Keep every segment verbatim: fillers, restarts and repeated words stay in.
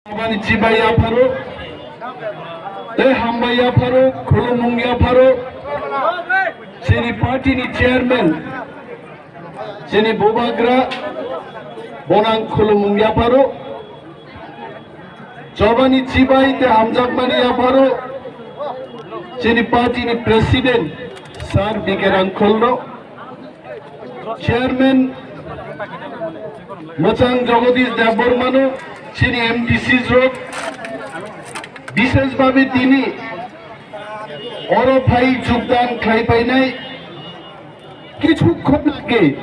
Chobani chibai yapharo, tei hambai yapharo, khulumung yapharo, chini party ni chairman, chini bubagra, bonang khulumung yapharo, chobani chibai tei hamjakmani yapharo, chini party ni president, Sir B K Rangkholno, Chairman Mwchang Jagadish Debbarmano, chini M D Cs rok, bishesh bhabe tini oro phai jogdan khlai painai, kichukkon age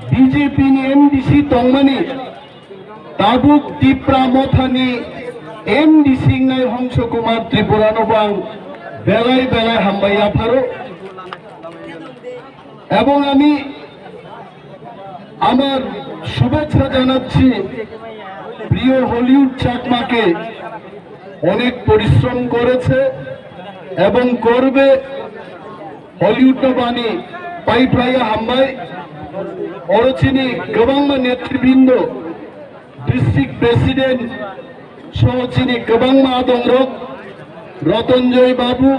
B J P ni M D C tongmani tabuk Tipra Mothani M D C wngnai Hongso Kumar Tripurano bo ang belai belai hambai yapharo. এবং আমি আমার শুভেচ্ছা জানাচ্ছি প্রিয় হলিউড চাকমাকে। অনেক পরিশ্রম করেছে এবং করবে। Hollywood no bani paiphlaiya hambai. Oro chini kwbangma netribrinda, district president soho chini kwbangma adongrok, Rotonjoy Babu,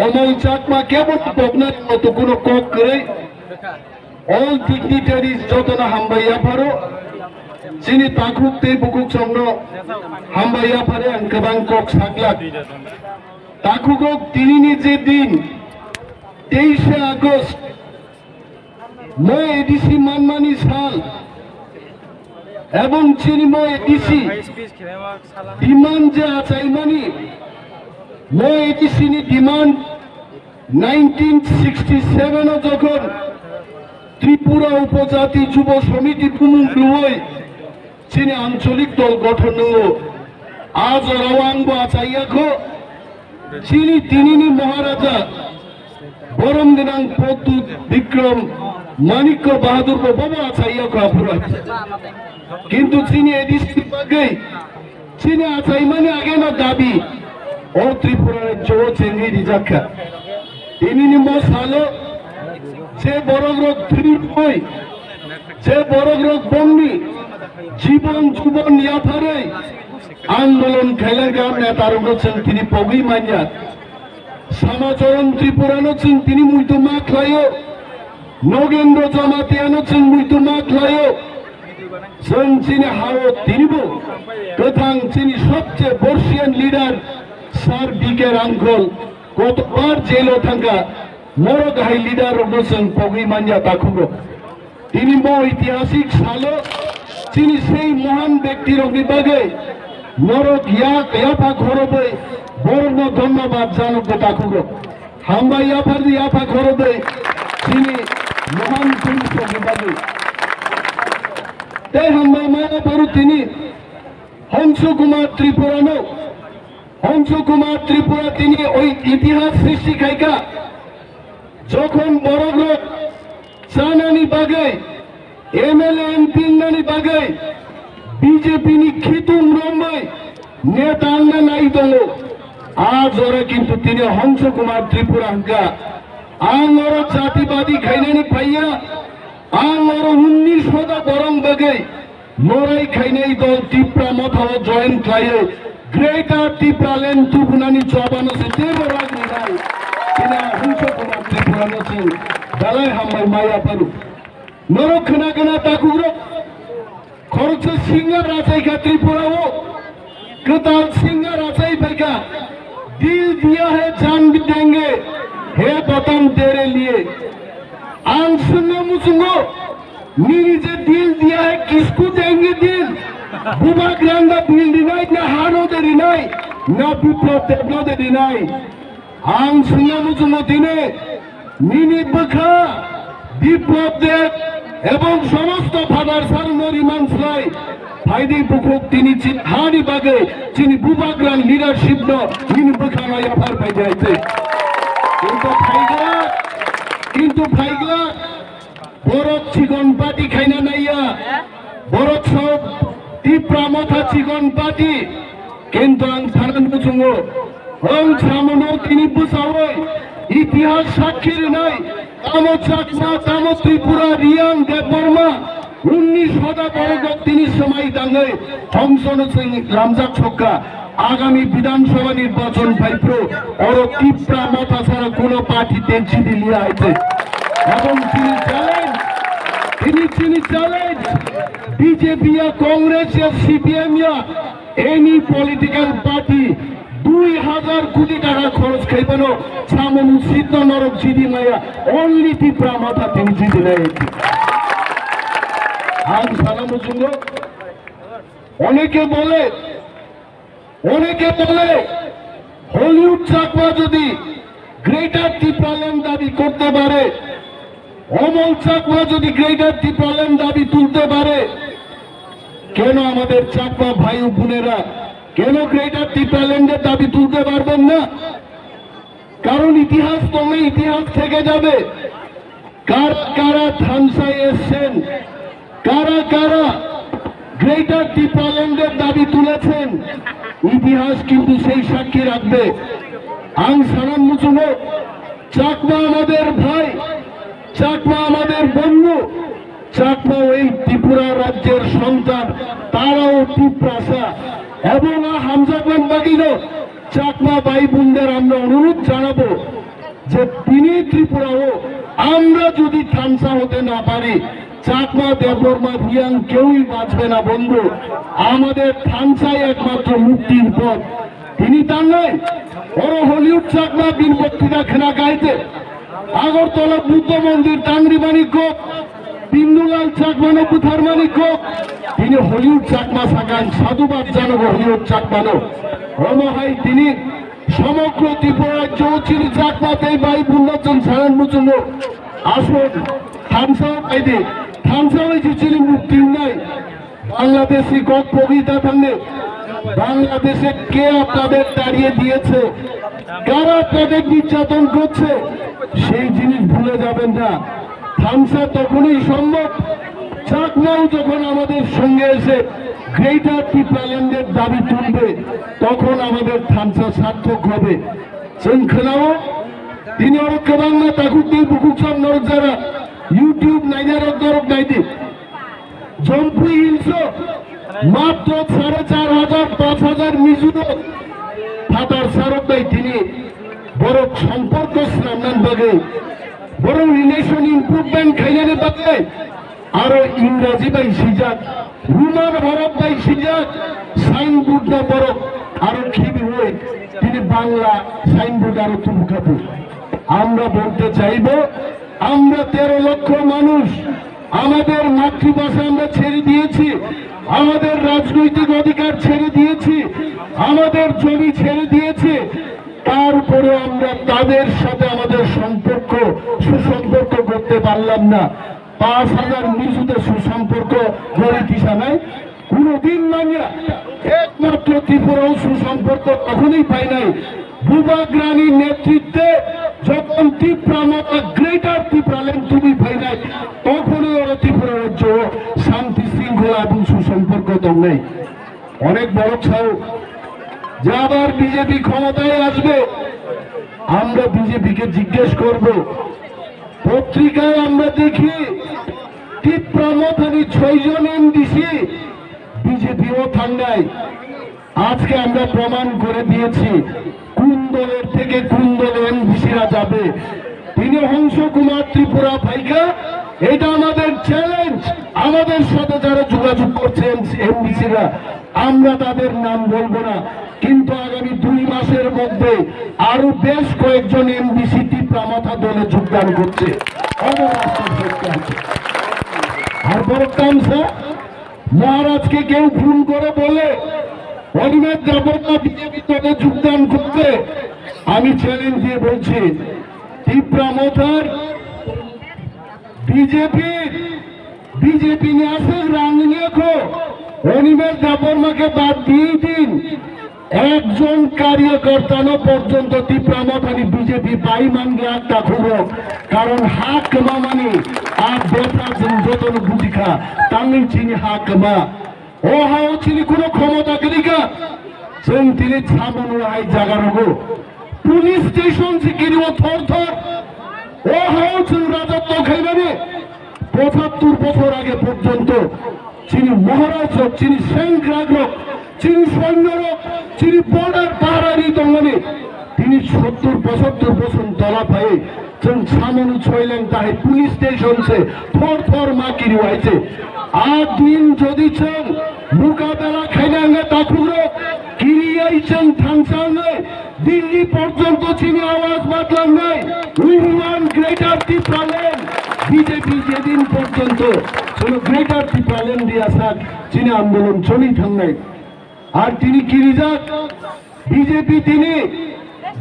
Omol Chakma kebo pokna joto kuno kok kwrwi, all dignitaries jotono hambai yapharo, chini takhuk tei bukhuk songno hambai yaphare ang kwbang kok saklak. Takhuk rok, tinini je din, teishe August, Mo A D C manmani sal, ebong chini mo A D C demand je achaimani, mo A D C ni demand nineteen sixty seven o jokhon Tripura Upojati Jubo Somiti bumung rwui chini ancholik dol gothon nwngo. A jorao ang bo achaiya kho. Chini tinini Maharaja Borom Gwnang Pradyut Bikram Manikya Bahadur bo bobo achaiya kho aphuru. Kintu chini A D C bagwi chini achaimani ageno dabi o Tripura rajyo o chengwi rijak kha. Tinini mo salo je borok rok thwi rwui, je borok rok bongni jibon jubon yapharwi andolon khailai ga neta rokno chwng tini pogwi manya. Samacharan Tripura no chwng tini muitu ma khlaio, Nogendra Jamatia no chwng muitu ma khlaio. Chwng chini hao tinibo kwthang chini sobche borsian leader Sir B K Rangkhol kotobar jail o thangkha. Norok hai leader rokno chwng pogwi manya takhuk rok. Tini bo itihasik salo chini sei mohan bekti rokni bagwi norok yak yapha khorobwi borokno dhonnobad janok de takhuk rok. Hambai yaphardi yapha khorobwi chini mohan pulis rokni bagwi. Tei hambai maya boru tini Hongsu Kumar Tripurano, Hongsu Kumar Tripura tini oi itihas srishti khaika. Jokhon borok rok chanani bagwi, M L A M P wngnani bagwi B J P ni khitung romwi neta wngna nai tongo. A jora kintu tini Hongsu Kumar Tripura hwnkha. Ang oro jatibadi khainani phaiya, ang oro unnish hota borong bagwi Morai khainai dol Tipra Mothao join khlaiwi Greater Tipraland tubunani chobano se teibo rak rinai. Tini a Hongsu Kumar Tripurano se belai hambai maya pharu. Norok khna khna takhukrok khoroksa singa rachai kha Tripura o. Kwtal singa rachai phaikha, "Dil diya hai jaan bhi denge, he watan tere liye." Ang swngna muchungo, nini je dil diya hai, kisko denge dil? Bubagrano dil rinai, na hano de rinai, na Biplab Debno de rinai? Ang swngna muchungo tini, nini bwkha Biplab Deb ebong somosto father sir no riman slai, phaidi bukhuk tini chini hani bagwi chini bubagrani leadership no nini bwkha no yaphar phaidi hai se. Kintu phaigla, kintu phaigla, borok chikon party khaina naiya. Borok sok Tipra Motha chikon party. Kintu ang thanan muchungo. Ang samuno tini bwsawoi itihas sakhi rinai. Tamo Chakma, tamo Tripura, Riang, Debbarma. Unnish hoda borok rok tini swmai tangwi hongsono chwng lamjak sokha. Agami Bidhan Sabha nirbachon phaiphru oro Tipra Motha chara kuno party te jidi liya hai se. Ebong chini challenge, tini chini challenge, B J P ya, Congress ya, C P M ya, any political party dui hajar koti taka khoros khaibano samung sitno norok jidi maya, only Tipra Motha tini jidi nai. Ang sana muchungo, oneke bole, oneke bole, Hollywood Chakma jodi Greater Tipraland dabi korte pare, Omol Chakma jodi Greater Tipraland dabi tulte pare, কেন আমাদের চাকমা ভাই ও বোনেরা কেন গ্রেটার টিপ্রাল্যান্ডের দাবি তুলতে পারবেন না? কারণ ইতিহাস তবে ইতিহাস থেকে যাবে। কারা কারা থানসায় এসছেন, কারা কারা গ্রেটার টিপ্রাল্যান্ডের দাবি তুলেছেন, ইতিহাস কিন্তু সেই সাক্ষী রাখবে। Ang sana muchungo, চাকমা আমাদের ভাই, চাকমা আমাদের বন্ধু, চাকমা এই ত্রিপুরা রাজ্যের সন্তান, তারাও তিপ্রাসা। এবং আ হামজাগমান বাগিনো চাকমা ভাই বোনদের আমরা অনুরোধ জানাবো যে তিনি ত্রিপুরাও আমরা যদি থানসা হতে না পারি, চাকমা দেববর্মা রিয়াং কেউই বাঁচবে না বন্ধু। আমাদের থানসাই একমাত্র মুক্তির পথ। Tini tangnai, oro Hollywood Chakma bini boktita khna kaite, Agartala Buddha Mondir tangri mani kok, Bindulal Chakmano butharmani kok, tini Hollywood Chakma sakan sadhubad janogo Hollywood Chakmano. Omo hai tini somogro Tripura rajyo chini Chakma tei bai bunna chwng saran muchungo. Aswk thansa bai di, thansa bai di chini mukti wngnai. Bangladeshi ককবগিতা থাকলে বাংলাদেশে কে আপনাদের তাড়িয়ে দিয়েছে, কারা আপনাদের নির্যাতন করছে, সেই জিনিস ভুলে যাবেন না। থামসা তখনই সম্ভব, চাকমাও যখন আমাদের সঙ্গে এসে গ্রেটার টিপ্রাল্যান্ডের দাবি তুলবে, তখন আমাদের থামসা সার্থক হবে। Chwng khwnao, tini oro kwbangma takhuk tei bukhuk chwng norok jara YouTube nainai rok norok naidi. Jampui Hills o matro sare char hajar, panch hajar Mizo rok phatar sarok bai tini borok somporko swnamnani bagwi, borok relation improvement khainani bagwi aro Ingraji bai swijak, Roman horok bai swijak, signboard no borok aro khibiwi tini Bangla signboard aro tubukhabu. আমরা বলতে চাইব, আমরা তেরো লক্ষ মানুষ আমাদের মাতৃভাষা আমরা ছেড়ে দিয়েছি, আমাদের রাজনৈতিক অধিকার ছেড়ে দিয়েছি, আমাদের জমি ছেড়ে দিয়েছি, তারপরে আমরা তাদের সাথে আমাদের সম্পর্ক, সুসম্পর্ক করতে পারলাম না। পাঁচ হাজার মিজোতে সুসম্পর্ক গড়ে দিশা নাই। কোনোদিন মানিয়া একমাত্র ত্রিপুরাও সুসম্পর্ক তখনই পাই নাই, বুবাগ্রানির নেতৃত্বে যখন তিপ্রা মথা গ্রেটার ত্রিপুরাল্যান্ড তুমি পাই নাই, তখনই ওরা ত্রিপুরা রাজ্য শান্তি শৃঙ্খলা এবং সুসম্পর্ক দল নেই। অনেক বড় চাও যে আবার বিজেপি ক্ষমতায় আসবে, আমরা বিজেপিকে জিজ্ঞেস করব। পত্রিকায় আমরা দেখি তিপ্রা মথানি ছয়জন এমডিসি বিজেপিও থাংনাই। আজকে আমরা প্রমাণ করে দিয়েছি কোন দলের থেকে কোন দলে এমডিসিরা যাবে। তিনি হংস কুমার ত্রিপুরা ভাইকা, এটা আমাদের চ্যালেঞ্জ। আমাদের সাথে যারা যোগাযোগ করছে এমডিসিরা, আমরা তাদের নাম বলবো না, কিন্তু আগামী দুই মাসের মধ্যে আরো বেশ কয়েকজন এমডিসি তিপ্রা মথা দলে যোগদান করছে। অবরাষ্ট্র সরকার। আর বড় কাম স্যার, মহারাজকে কেউ খুন করে বলে অনিমেষ দেবতা বিজেপি দলে যোগদান করতে আমি চ্যালেঞ্জ দিয়ে বলছি, তিপ্রা মথার বিজেপি, বিজেপি নিয়ে আসে রাঙনিয়াখো অনিমেষ দেববর্মাকে বাদ দিয়ে দিন। একজন কার্যকর্তানো পর্যন্ত তিপ্রা মথানি বিজেপি বাইমান গিয়া একটা খুব, কারণ হাক মামানি আর বেটা যতন বুঝিখা তামিল চিনি হাক মা। O hao chini kuno khomota kwrwi kha, chwng tini samung hai jaga rogo. Police station se kiri o thor thor. O hao chwng rajotwo khaimani. পঁচাত্তর বছর আগে পর্যন্ত যিনি মহারাজ হোক, যিনি সেংক্রাগ হোক, যিনি সৈন্য হোক, যিনি বর্ডার পাহারারি দঙ্গনি, তিনি সত্তর পঁচাত্তর বছর দলা ভাই, जों samung soileng tahai police station se thor thor ma kiri waise. A din jodi chwng mukabela khaina wngkha takhuk rok, kiri yai chwng thansa wngwi Delhi porjonto chini awaz badlangnai. We want Greater Tipraland. B J P jedin porjonto chwngno Greater Tipraland diya sak chini andolon choli thangnai. Ar tini kirijak B J P tini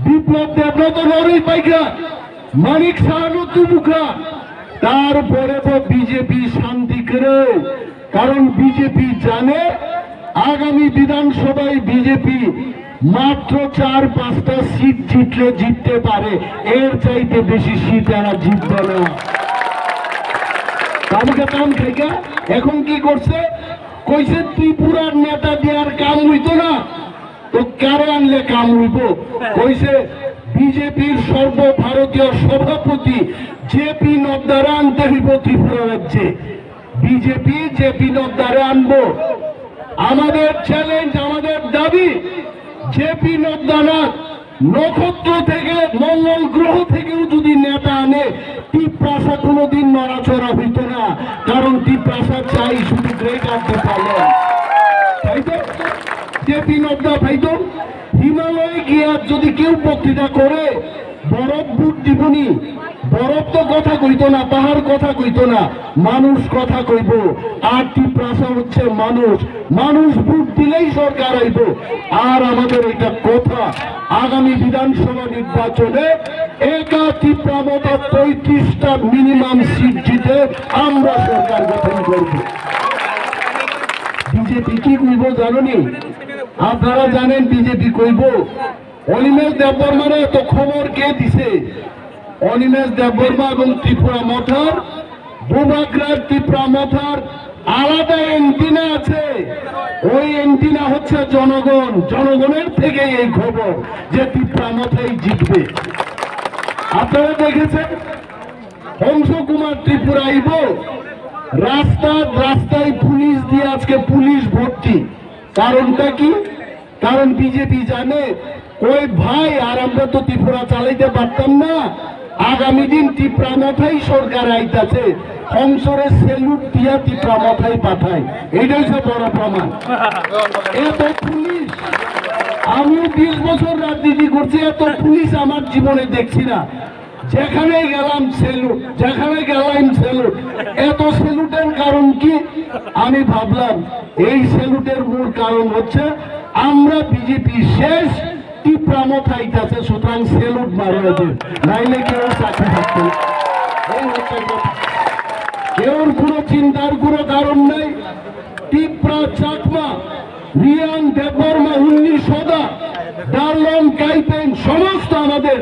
Biplab Debno to norwi paikha, Manik Sahano tubukha, tarpore bo B J P shanti kwrwi. Karon B J P jane agami Bidhan Sabhai B J P matro char panchta seat jitle jitte pare, er chaite beshi seat era jitbe na. Tamukhe tam khaikha, ekhon ki korche? Koise Tripurar neta diyar kam hoito na. To karo anle kam hoibo? Koise B J P-r সর্বভারতীয় সভাপতি J P নাড্ডারে আনতে হইব ত্রিপুরা রাজ্যে। B J P J P নাড্ডারে আনবো। আমাদের চ্যালেঞ্জ, আমাদের দাবি, জে পি নাড্ডা না, নক্ষত্র থেকে, মঙ্গল গ্রহ থেকেও যদি নেতা আনে, তিপ্রাসা কোনোদিন নড়াচড়া হইতো না, কারণ তিপ্রাসা চাই শুধু গ্রেটার টিপালেন। তাই তো? জে পি নাড্ডা ভাই তো হিমালয়ে গিয়া যদি কেউ বক্তৃতা করে, বরফ বুট দিবনি, বরফ তো কথা কইতো না, পাহাড় কথা কইতো না, মানুষ কথা কইবো। আর তিপ্রাসা হচ্ছে মানুষ, মানুষ ভোট দিলেই সরকার আইবো। আর আমাদের এটা কথা, আগামী বিধানসভা নির্বাচনে একা তিপ্রা মথা পঁয়ত্রিশটা মিনিমাম সিট জিতে আমরা সরকার গঠন করব। বিজেপি কি কইব জানোনি? আপনারা জানেন বিজেপি কইব, অনিমেষ দেববর্মারে এত খবর কে দিছে? অনিমেষ দেববর্মা এবং ত্রিপুরা মথার, বুবাগ্রার ত্রিপুরা মথার আলাদা অ্যান্টেনা আছে। ওই অ্যান্টেনা হচ্ছে জনগণ, জনগণের থেকে এই খবর যে ত্রিপুরা মথাই জিতবে। আপনারা দেখেছেন হংস কুমার ত্রিপুরা আইব, রাস্তা রাস্তায় পুলিশ দিয়ে আজকে পুলিশ ভর্তি। কারণটা কি? কারণ বিজেপি জানে, কই ভাই, আর আমরা তো ত্রিপুরা চালাইতে পারতাম না। আগামী দিন ত্রিপুরা মথাই সরকার আইতাছে, হংসরে স্যালুট দিয়া ত্রিপুরা মথাই পাঠাই। এটাই হচ্ছে বড় প্রমাণ। এত পুলিশ, আমিও বিশ বছর রাজনীতি করছি, এত পুলিশ আমার জীবনে দেখছি না। যেখানে গেলাম স্যালুট, যেখানে গেলাম স্যালুট। এত স্যালুটের কারণ কি? আমি ভাবলাম এই স্যালুটের মূল কারণ হচ্ছে আমরা বিজেপি শেষ, ত্রিপুরা মথাই আছে, সুতরাং স্যালুট মারো এদের, নাইলে কেউ চাকরি থাকতো না। এই হচ্ছে কথা। কেউর কোনো চিন্তার কোনো কারণ নেই। ত্রিপুরা, চাকমা, রিয়াং, দেববর্মা, উন্নি, সদা, ডারলং, কাইপেন, সমস্ত আমাদের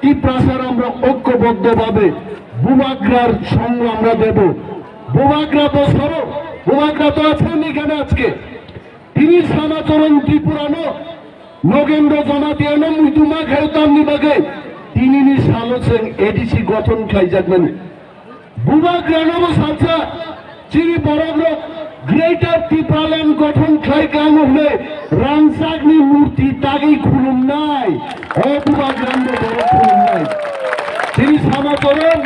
তিপ্রাসার আমরা ঐক্যবদ্ধভাবে বুবাগ্রার সঙ্গ আমরা দেব। বুবাগ্রা তো সরো, বুবাগ্রা তো আছেন এখানে আজকে। Tini Samachorong Tripurano, Nogendro Jamatia no muitu ma khayo tamni bagwi, tinini salo chwng A D C gothon khlaijakmani. Bubagranobo salsa, chini borokrok Greater Tipraland gothon khlai kamo hwnwi rangchakni murti tagwi khulumnai, o Bubagrano borok khulumnai. Chini Samachorong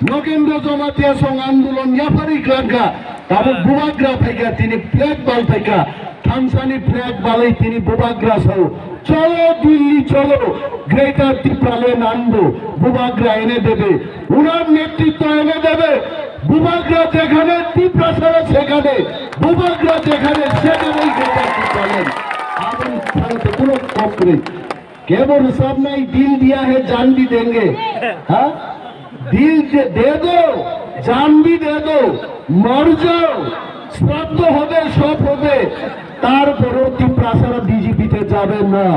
Nogendro Jamatia song andolon yapharwi khlangkha, tabuk Bubagra phaikha, tini flag bal phaikha, thansani flag balwi tini Bubagra sao. চলো দিল্লি চলো, গ্রেটার ত্রিপুরাল্যান্ড আনবো, বুবাগ্রা এনে দেবে, উনার নেতৃত্ব এনে দেবে। বুবাগ্রা যেখানে, ত্রিপ্রাসারা সেখানে, বুবাগ্রা যেখানে, সেখানেই গ্রেটার ত্রিপুরাল্যান্ড। আগামী ভারতে কোনো কম নেই। কেবল সামনে দিল দিয়া হে জান ভি দেঙ্গে, হ্যাঁ? দিল দে, দে দো, জান ভি দে দো, মর যাও, শ্রাদ্ধ হবে, সব হবে, তারপরেও তিপ্রাসারা বিজেপিতে যাবে না।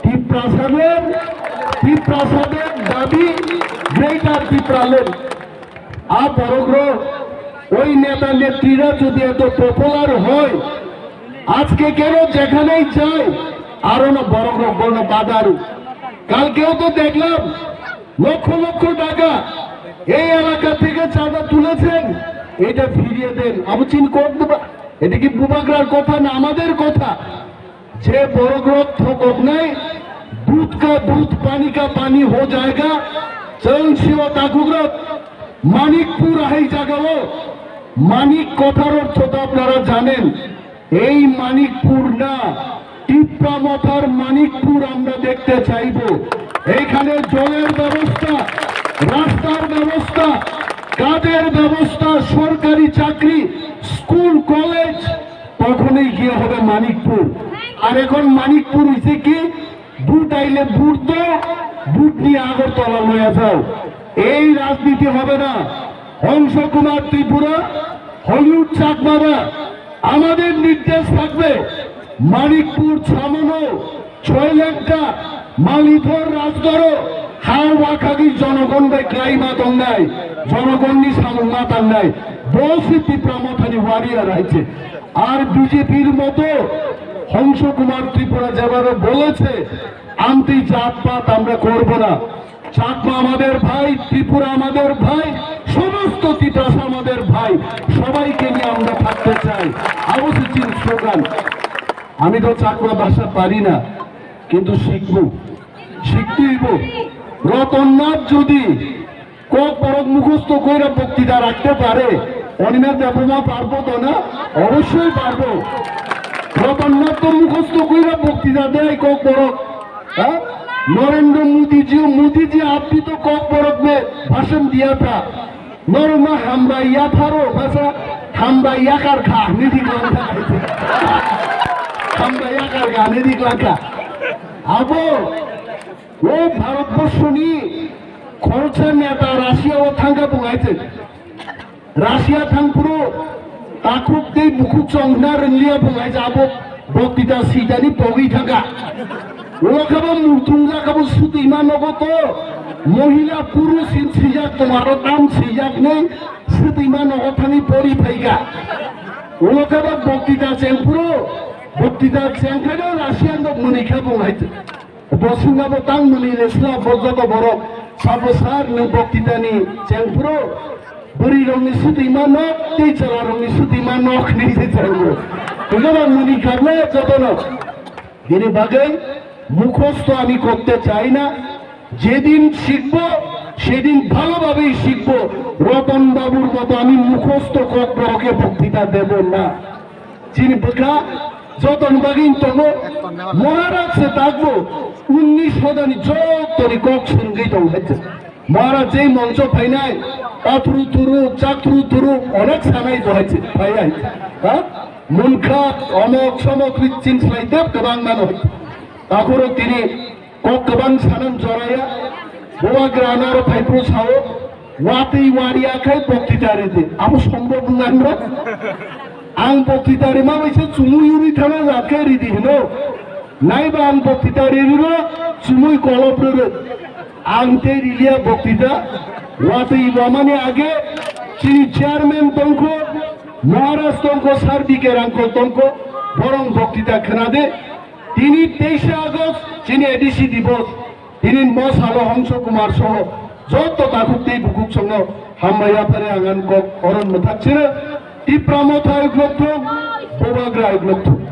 তিপ্রাসাদের, তিপ্রাসাদের দাবি গ্রেটার তিপ্রাল্যান্ড। আর বড় ওই নেতা নেত্রীরা যদি এত পপুলার হয়, আজকে কেন যেখানেই যাই আরো না বড় বড় বাধারু। কালকেও তো দেখলাম লক্ষ লক্ষ টাকা এই এলাকা থেকে চাঁদা তুলেছেন, এটা ফিরিয়ে দেন। আবু চিন কোট দেবা? এটা কি বুবাগ্রার কথা না আমাদের কথা? যে বড় গ্রন্থ কোট নাই, দুধ কা দুধ, পানি কা পানি হো জায়গা। চলসিও তাকুগ্রত মানিকপুর আহাই জাগাও। মানিক কথার অর্থ তো আপনারা জানেন। এই মানিকপুর না, টিপ্রা মথার মানিকপুর আমরা দেখতে চাইব। এইখানে জলের ব্যবস্থা, রাস্তার ব্যবস্থা, কাজের ব্যবস্থা, সরকারি চাকরি, স্কুল, কলেজ, তখনই গিয়ে হবে মানিকপুর। আর এখন মানিকপুর হইছে কি, ভোট আইলে ভোট দাও, ভোট নিয়ে আগরতলা লইয়া যাও। এই রাজনীতি হবে না। হংস কুমার ত্রিপুরা, হলিউড চাকমারা, আমাদের নির্দেশ থাকবে মানিকপুর, ছামনো, ছয়লেংটা, মালিথর, রাজগড়, হাওয়া খাগি জনগণ bai klaima tongnai, জনগণনি samung ma tangnai, bosi Tipra Mothani warrior hai se. আর বিজেপির মতো হংস কুমার ত্রিপুরা যেভাবে বলেছে, আনতে জাতপাত আমরা করব না। চাকমা আমাদের ভাই, ত্রিপুরা আমাদের ভাই, সমস্ত তিতাস আমাদের ভাই, সবাইকে নিয়ে আমরা থাকতে চাই। আবু সিচিন স্লোগান। আমি তো চাকমা ভাষা পারি না, কিন্তু শিখবো, শিখতে হইব। রতননাথ যদি ককবরক মুখস্থ কইরা বক্তৃতা রাখতে পারে, অনিমেষ দেববর্মা পারবো তো না? অবশ্যই পারবো। রতননাথ তো মুখস্থ কইরা বক্তৃতা দেয় ককবরক। হ্যাঁ? নরেন্দ্র মোদীজি, মোদীজি, আপনি তো ককবরক মে ভাষণ দিয়া থা। নরমা হামবা ইয়াফারো ভাষা, হামবা ইয়াকার খা, নিদি গ্লাংখা। হামবা ইয়াকার খা, নিদি গ্লাংখা। আবো, ও ভারতবর্ষ নি খরচা নেতা রাশিয়া ও থাঙ্গা বুঙাইছে। Russia thangphuru takhuk tei bukhuk chongna rwngliya bo laijabo boktita swijani pogwi thangkha. Ulo khe bo muitung jakha bo swtwima nogo to mohila purush hin swijak tomaro tam swijak nei swtwima nogo thangwi pori phaikha. Ulo khe bo boktita chengphuru boktita chengkhe no Russia no mwnwi khe bo lai. Bo swnga bo tang mwnwi le sla bo joto borok sabo sar nwng boktitani chengphuru bwrwi rokni swtwima nok tei chwla rokni swtwima nok hinwi se chango. Twibo ba mwnwi khabla jotono. Bini bagwi মুখস্থ আমি করতে চাই না। যেদিন শিখবো সেদিন ভালোভাবেই শিখবো। রতন বাবুর মতো আমি মুখস্থ ককবরকে বক্তৃতা দেব না। Chini bwkha jotoni bagwi tongo, Maharaj se takbo unnish hodani jotoni kok swrwngwi tongo hai se. Maharaj jei moncho phainai, pathuru thuru, chathuru thuru, onek sanai bo hai se, phai hai se. Ha? Munkha, omok, somok, richin slai tep kwbang mano hai se. Takhoro tini Kok kwbang sanan joraya, bubagra ano aro phaiphuru sao, watwi wariya khai boktita ridi. Abo sombhob wngna nw? Ang boktita rima bai se chumui uri thana jat khai ridi hino. Naiba ang boktita ririno chumui kolop rwrwk. Ang tei riliya boktita, watwi wamani age chini chairman tongkho, Maharaj tongkho, sir B K Rangkhol tongkho, borong boktita khwnade. Tini teisha August chini A D C Divos. Tini mo salo Hongso Kumar soho joto takhuk tei bukhuk songno hambai yaphare angan kok oron mwthak chire. Tipra Motha uklok thung, Bubagra uklok thung.